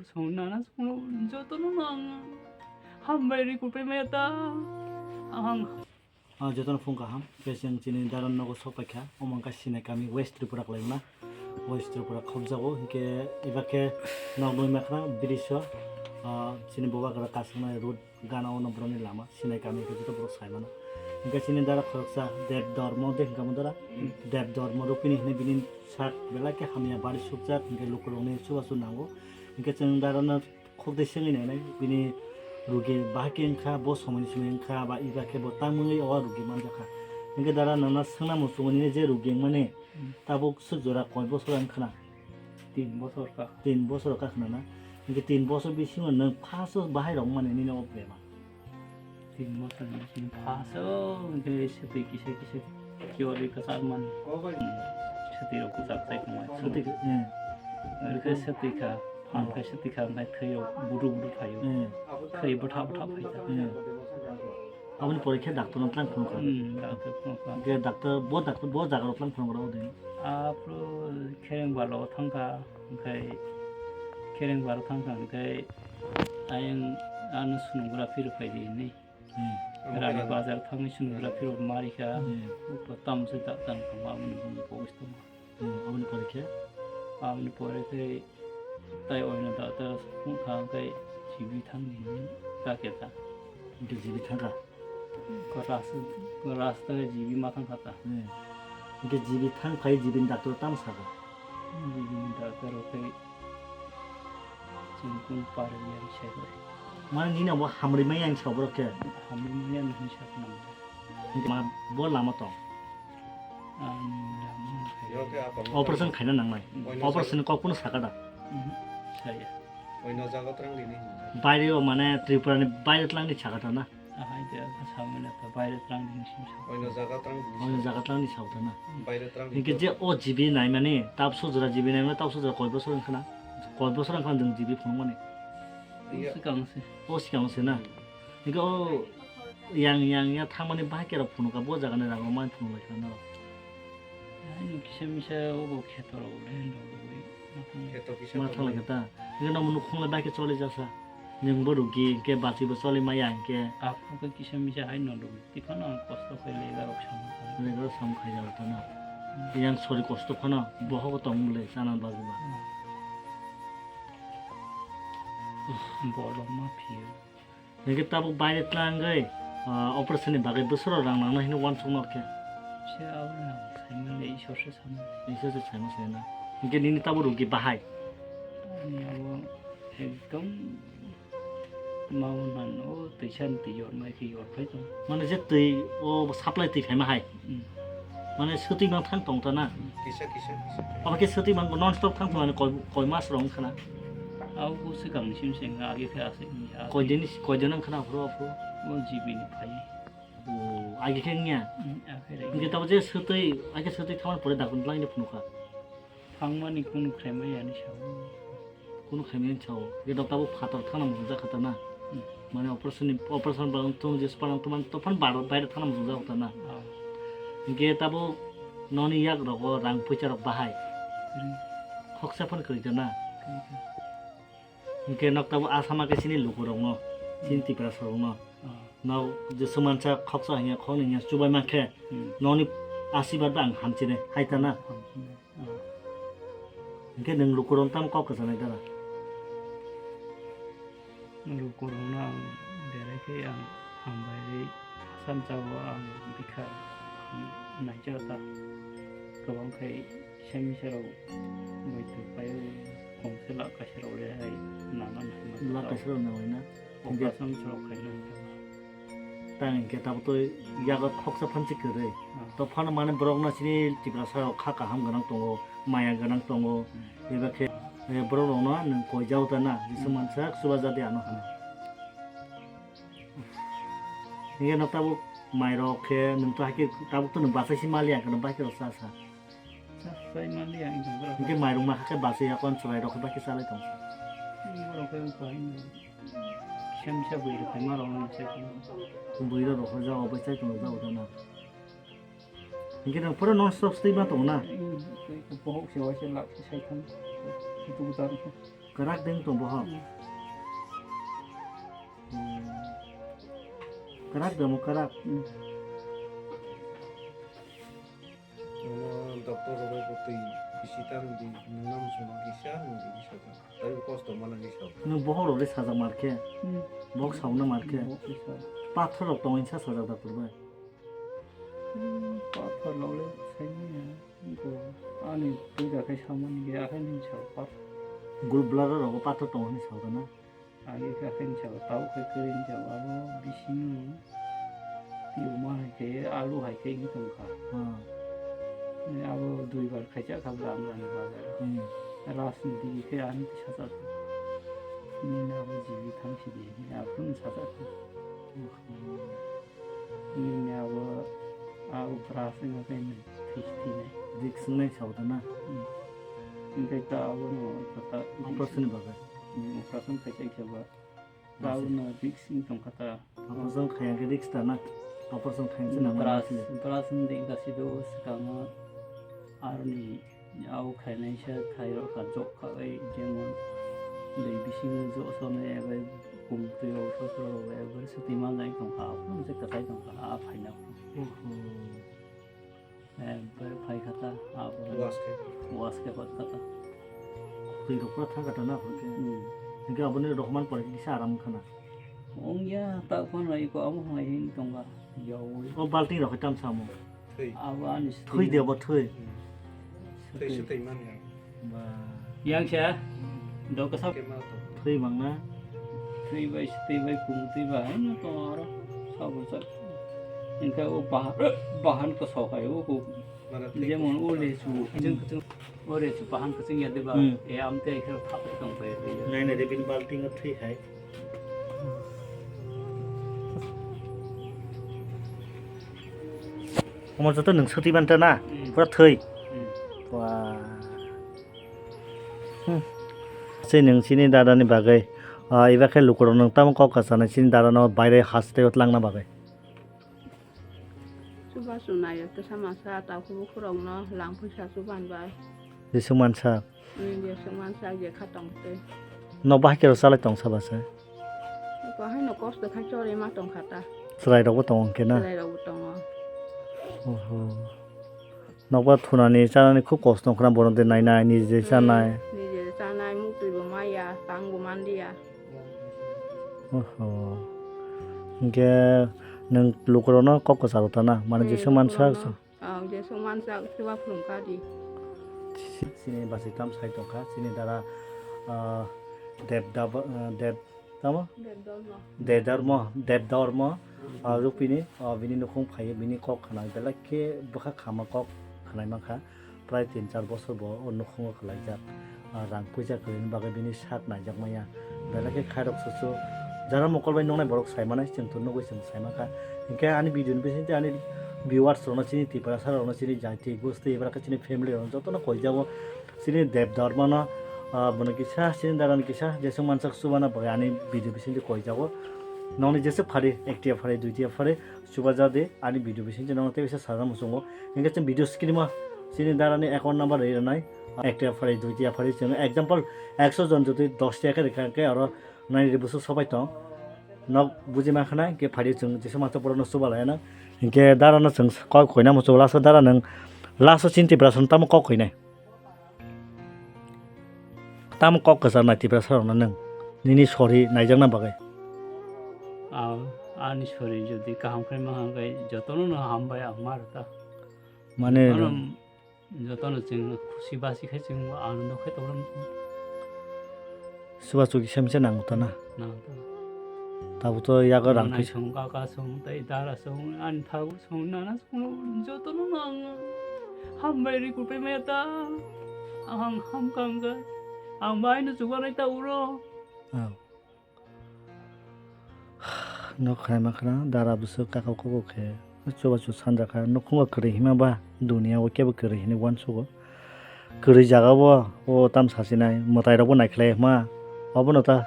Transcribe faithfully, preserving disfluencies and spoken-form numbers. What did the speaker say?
Song nana song jotono no ang hambai ri kupai maya ta. Ang Ah, jotono phung kaham. Khe chwng chini dara nogo sok paikha. Omo wngkha Sinai kami West Tripura kwlaima. West Tripura khobjago. Hinkhe eba khe nok nwi makhna bridge o, ah, chini Bubagra kasuknai road gana ono borokni lama. Sinai kami khe joto borok sai mano. Hinkhe chini dara khoroksa Deb Dormo de hinkha mo dara. Deb Dormo rupini hinwi bini sak belai khe hamya bari sukjak. Hinkhe lukurokni chubachu nango. Hinkhe chwng darano khok de swngwi nainai, bini rugi bahai khe wngkha, bo somoini simi wngkha, ba eba khe bo tangmungwi o rugi manjakha. Hinkhe dara nangna swngna muchungo nini je rugi wngmani, Hmm. tabuk swk jora koi bosor wngkhana? Tin bosor ka. Tin bosor ka khna na? Hinkhe tin bosor bisingo nwng first o bahai rok wngmani nini o bemar? Tin bosor ni simi first o hinkhe swtwi kisa kisa kiyorwi kwchar mani. Swtwi rok kwchar chai tongmani. Swtwi, eh. Hinkhe swtwi kha. Ang khe se tikha, ang khe thwi o budu budu phaio. Hmm. Thwi bwtha bwtha phaikha. Hmm. Aboni pore khe doctor no tlang phunukha. Hmm, doctor phunukha. Khe doctor, bo doctor, bo jaga rok tlang phunukha odi. Aphuru khereng balo thangkha, hwnkhe khereng balo thangkha, hwnkhe ayang ano sonography rw phaidi hinwi. Hmm. Rani bazar thangwi sonography rok marikha. Hmm. Tamo se doctor no thangma aboni bumung pogis tongma. Hmm, aboni pore khe? Aboni pore khe tai oino doctor phunukha, hwnkhe G B thangni hinwi ta khe ta. Hwnkhe G B thangkha? Ko ras-, ko rasta G B ma thangkha ta. Hmm. Hwnkhe G B thang phai G B ni doctor tamo sakha? G B ni doctor o khe chwng kung pari yang sai hor. Mane nini abo hamri mai yang sa borok khe? Hamri mai yang hinwi sakha nang. Hwnkhe ma bo lama tong? Ang lama khe. Operation khaina nangnai. Operation kok phano saka da? Mhm, saya. Oino jaga twrang rini hinjak. Baire o mane Tripura ni baire twlang ni saka da na? Ahai de, asa mane to baire twlang rini sim sa. Oino jaga twrang rini. Oino jaga twlang ni saka da na? Baire twlang ni. Hinkhe je o G B naimani, tab sujra G B naimani, tab sujra koi bosor wngkhana? Koi bosor wngkhana nwng G B phunukmani? Iya. Swkang se. O swkang se na? Hinkhe o yang, yang ya thangmani bahai khe rok phunukha, bo jaga ni rang rok mani phunuk lai kha norok. Ani kisa misa obo kheto rok le rogwi ma thang. Kheto kisa ma thang lai kha ta. Hinkhe nomo nukhung lai bahai khe choli jasa. Nwng bo rugi hinkhe bachwi bo choli maya hinkhe. Aphuru khe kisa misa hai no rogwi. Tiphano ang kosto khe lega rok samung kha. Lega rok samung khaijak ta na. Hmm. Yang sori kosto phano bohogo tong le chana bagwi ba. Hmm. Bolong ma phiyo. Hinkhe tabuk baire twlangwi, ah, operation ni bagwi bwswk rang nangna hinwi uansukma khe? Se abo rang saimanya, Ishwar se saimanya. Ishwar se saimanya se na. Hinkhe nini tabuk rugi bahai? Ani abo ekdom ma uanan o twisa ni twi yormai khe yorphai tong. Mane je twi o supply twi phaima hai? Hmm. Mane swtwi mang thang tong ta na? Kisa, kisa, kisa. Abo khe swtwi mang non stop thang tong ani koi, koi mas rok wngkha na? Abo bo swkang ni sim se wngkha, age khe aswk ni, aswk. Koi din ni, koi din wngkha na aphuru, aphuru? O G B ni phai. O, age khe wngya? Hmm, age khe. Hinkhe tabuk je swtwi, age swtwi thangmani pore dakun twlang ni phunukha? Thangmani kunu khlaimaya ni sao. Kunu khaimani sao. Hinkhe tabuk phatar thangna muchungjak kha ta na? Hmm. Mane operation ni, operation ba wngthung, je spar wngthung, mane tophan bar-, baire thangna muchungjak kha ta na? Ah. Hinkhe tabuk noni yak rogo rang puisa rok bahai. Hmm. Khoksa phan kwrwi ta na? Kwrwi ta. Hinkhe nok tabuk asama khe chini lukurokno, chini Hmm. Tiprasa rokno. Ah. Nok je swmangsa khoksa hinya, khoknwi hinya chubai mankhe, Hmm. noni asibad ba ang hamchini hai ta na? Hamchini. Ah. Hinkhe nwng lukurok tamo kok kwchanai dara? Lukurokno ang belai khe ang hambai ri, Assam jagao ang bikha naijak ta. Kwbang khai kisa misa rok bai thwk pai o, kongse lak kaisa rok le hai nana nai ma. Lak kaisa rok nang lai na? Operation se rok khaina hwnkhe. Tang hinkhe tabuk twi yago khoksa phansi kwrwi. Ah. To phano mane borokno chini Tiprasa rok kha kaham gwnang tongo, maya gwnang tongo. Hmm. Eba khe, eh, borok rokno nwng koi jao ta na, jesa Hmm. mansa chuba jadi ano hwnwi. Hinkhe no tabuk mai rok khe nwng to hakhe tabuk to nwng bachai si mali ang khe no bai khe rok cha sa. Chasai mali ang jang borok. Hinkhe mairung ma hakhe bachai ya kon chwrai rok khe bakhe chalai tong. Borok khe wngkha hino. Kisa misa bui rok khaima rok no misa khe. Bui rok rok khe jao bai chai tong jao ta na. Hinkhe nang pura non stop stay ma tong na. Bohok se waisa lak sai thang. Itu buta rok. Kwrak de wng tong boho. Hmm. Hmm. Kwrak de mo kwrak. Hmm. Omo doctor rok bai bo twi bisi ta nung di, nung nam sung di kisa, nung di kisa ta. Tai kosto mana kisa. Nung bohok rok de sajak mar khe. Hmm. Bohok sauna mar khe. Bohok kisa. Pathor rok tong insa sajak doctor bai. Hmm, pathor rok le sai manya. Bo ani puja khai samani ge akhai ni sa pathor. Gul bladder rok pathor tong hinwi sa na. Age khe akhai ni sabo tau khai kwrwi ni sabo abo bisingo tiyoma hai khe alu hai khe wngwi tongkha. Hmm. Abo duibar khaijak kha bwla amrani bazar. Hmm. Rajniti khe ani twi sajak. Nini abo jibi thang sidi, aphuru sajak. Hmm. Nini abo, abo bwraswk wngkha khe nini thwi si thwinai. Risk wngnai sao da na? Hmm. Hwnkhe ta abono ta operation ni bagwi? Hmm, operation khaijak khe ba. Masa. Ta abono risk wng tongkha ta. Operation khaiya khe risk ta na? Operation khainai se nangma bwras, masa. Bwras wng de wngkha sido swkango aroni. Au khainai se khairok kha jok kha bai jemon dui bisingo jok sone bai kum twi rok sosro rok bai bai swtwi manjak tongkha aphuru se kwchai tongkha a phaina phuru. Oho. Ekbar phai kha ta aphuru. Was khe. Was khe hot kha ta. Twi rok pura thang kha ta na phuru khe. Hmm. Hingke aboni rohman pore kisa aram khana. Ongya ta phano iko amo hai hin tongkha. Yawi. O balting rok khe tam samo. Thwi. Abo ani thwi de bo thwi. Hmm. Thwi swtwi. Swtwi manya. Ba. Yang se? Hmm. Do kasa. Kema to. Thwi mangna. Thwi bai swtwi bai kum twi bai haino to aro. Sabo sa. Engka o bah-, bahan ko sokai o ko. Mana thwi. Jemon o lechu. Hmm. Jeng kutung. O lechu bahan kutung ya de ba. Hmm. E am te khe thap tong pai. Nai nai de bin balting o thwi hai. Omo joto nwng soti manta na? Hmm. Pura thwi. Hmm. Wah. Hmm. Se nwng chini dada ni bagwi, ah, iba khe lukurok nwng tamo kok kwchanai chini dada no baire haste o tlangna bagwi. Chubachu naio, kisa masa takhuk bukhurokno lang phaisa chuban bai. Jeswk mansak. Hmm, jeswk mansak je kha tongtwi. Nok bahai khe rw chalai tong saba se. Eko haino kosto khai chorwi ma tongkha ta. Chwrairokbo tongo hwnkhe na? Chwrairokbo tongo. Oho. Nokbar thunani chanani khub kosto wngkha na, bono de nainai, niji de chanai. Hmm, niji de chanai, muktwi bo maya, tang bo manliya. Oho. Hwnkhe nwng lukurokno kok kwcharo ta na? Mane, hmm, Jeswk mansak lukurokno. Ang Jeswk mansak chuba phulung kadi. Chini basi tam sai tongkha, chini dara, ah, Debdab-, ah, Deb-, tamo? Debdormo. Debdormo, Debdormo, ah, rupini, ah, bini nukhung phaio, bini kok khna, belai khe bwkha khama kok khnai mankha, prai tin char bosor bo o nukhungo kwlaijak. Ah, rang puisa kwrwini bagwi bini sak naijak maya. Belai khe khairok susu jara mokol bai nuknai borok sai manai, chwng to nugwi chwng sai mankha. Hinkhe ani video ni bisingtwi ani viewers rokno, chini Tiprasa rokno, chini jati gusti, ebra khe chini family rokno jotono koijago. Chini Deb Dharma no, ah, bono kisa, chini dara ni kisa, jeswk mansak chubana bagwi ani video bisingtwi koijago. Nokni jeswk phari, ektiya phari, duitiya phari, chubaja de ani video bisingtwi nokno tei kisa sajak muchungo. Hinkhe chwng video screen o chini dara ni account number rwi rwnai. Ektiya phari, duitiya phari, chwng example ekso jon jodi dos tiya khe rwkha khe aro nai ri busu sobai tong. Nok buji mankha na, hinkhe phari chwng jeswk mansak borokno chubalai anw. Hinkhe dara no chwng kok khoina muchungo, last o dara nwng last o chini Tiprasa no tamo kok khoinai. Tamo kok kwchar nai Tiprasa rokno nwng nini sori naijakna bagwi? Aw, ani sori jodi kaham khe ma hangkhe jotono no hambai ang ma rwkha. Mane jotono, jotono chwng khusi basi khe chwng anondo khe tongma. Chubachu kisa misa nango ta na? Nango ta. Tabuk to yago rang nai kisa. Song kaka song tei dara song ani thago song nana song jotono no ang hambai ri kupe maya ta. Ang hamkha wngkha. Ang bai no chubanai ta uro. Aw. Nok khai ma khna dara bwswk kaka koko khe chubachu sanjakha nukhungo kwrwi hima ba dunia o kebo kwrwi hinwi uansugo. Kwrwi jaga bo o tam sasinai mwtai rok bo naikhlai hima obono ta